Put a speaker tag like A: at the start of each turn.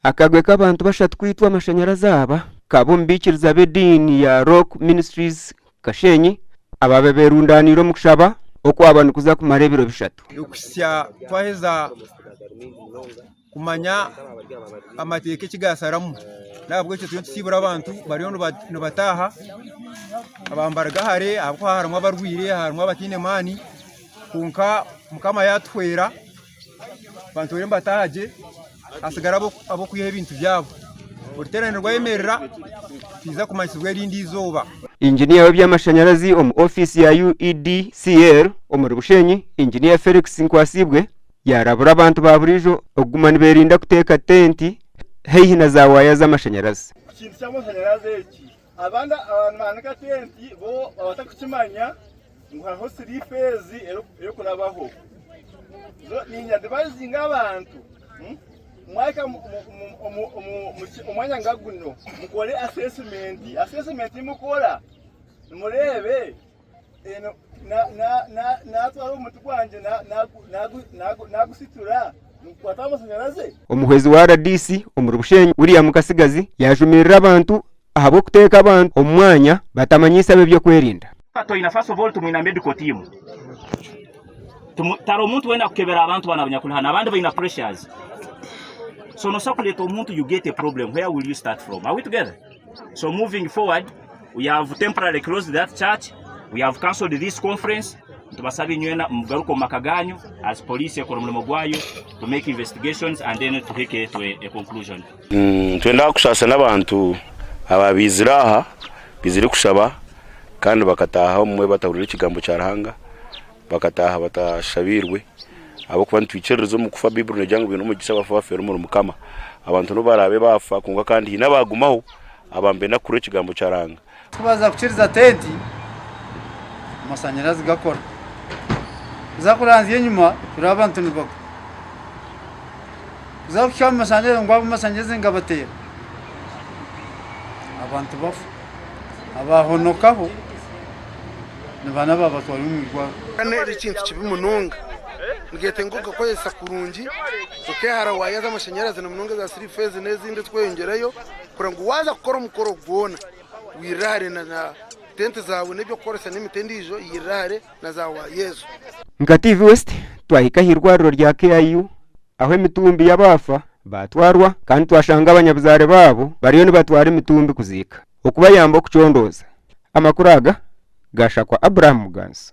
A: Akagwe k'abantu bashatu kwitwa amashanyarazi aba kaba omu baikiriza b'ediini ya Rock Ministries Kashenyi abaabaire beerundaniire omu kushaba okwaba nikuza kumara ebiro bishatu.
B: Okuhitsya twaheza kumanya amateeka eki gasharamu n'ahabw'ekyo turiyo nitusiibura abantu bariyo nibataaha abamwe nibaruga hare ahabw'okuba harimu abarwaire harimu abataine maani kwonka mukama yaatuhwera abantu bariyo nibataaha gye hasigara ab'okwihaho ebintu byabo oruteerane rwayemerera twija kumanyisibwa erindi izooba.
A: Inginiya w'eby'amashanyarazi omu ofiisi ya UEDCL omuri Bushenyi, Inginiya Felix Nkwasibwe yaarabura abantu ba buriijo okuguma nibeerinda kuteeka tenti haihi na za waaya z'amashanyarazi.
C: Ku kintu ky'amashanyarazi eki, abandi abantu nibahanika tenti bo batarikukimanya ngu hariho siriifeezi erikurabaho. Niinyadivayizinga abantu mwahika omu mwanya nka guno mukore asesimenti. Asesimenti ei mukora mureebe naatwara omuti gwangye naagusitura nigukwata amashanyarazi.
A: Omuhwezi wa rdc omuri Bushenyi, William Kasigazi yaajumirira abantu ahabw'okuteeka abantu omu mwanya batamanyiise ab'eby'okwerinda.
D: Twina first of all tumwina medical team tari omuntu weena akukebera abantu banu abanyakuli hanu abandi baina pressures so nosobola kureeta omuntu you get a problem where will you start from are we together so moving forward we have temporarily closed that church we have cancelled this conference nitubasaba inywena mugaruke omu maka ganyu as police ekora omurimo gwayo to make investigations and then tuhike to a conclusion.
E: Nitwenda kusaasa n'abantu abaizire aha baizire kushaba kandi bakataaha obumwe batahuriire ekigambo kya Ruhanga, bakataaha batashabiirwe ahabw'okuba nitwikiririza omu kufa Baiburi neegira ngu baine omugisha abafu abafeera omuri Mukama. Abantu n'obu baraabe baafa kwonka kandi haine abaagumaho abambenda kuhurira ekigambo kya Ruhanga.
F: Tubaza kukiriza tenti amashanyarazi gakora. Kuza kuranzya enyima tureba abantu nibagwa. Kuza kuhika omu mashanyarazi ngu amashanyarazi nigabateera abantu bafa. Abahonokaho nibana babatwara omu irwariro.
G: Eri ekintu kibi munonga nigetenga okakozesa kurungi okehara waaya z'amashanyarazi na munonga eza sirifu ezi n'ezindi ezikweyongyerayo kureba ngu waaza kukora omukoro gwona wirire hare na tenti zaawe n'eby'okukoresa n'emiti endiijo yirira hare na za waaya ezo.
A: Nka TV West twahika ah'eirwariro rya KIU ahu emitumbi y'abaafa baatwarwa kandi twashanga abanyabuzaare baabo bariyo nibatwara emitumbi kuziika okubayamba okucondooza. Amakuru aga gaashakwa Abraham Muganza.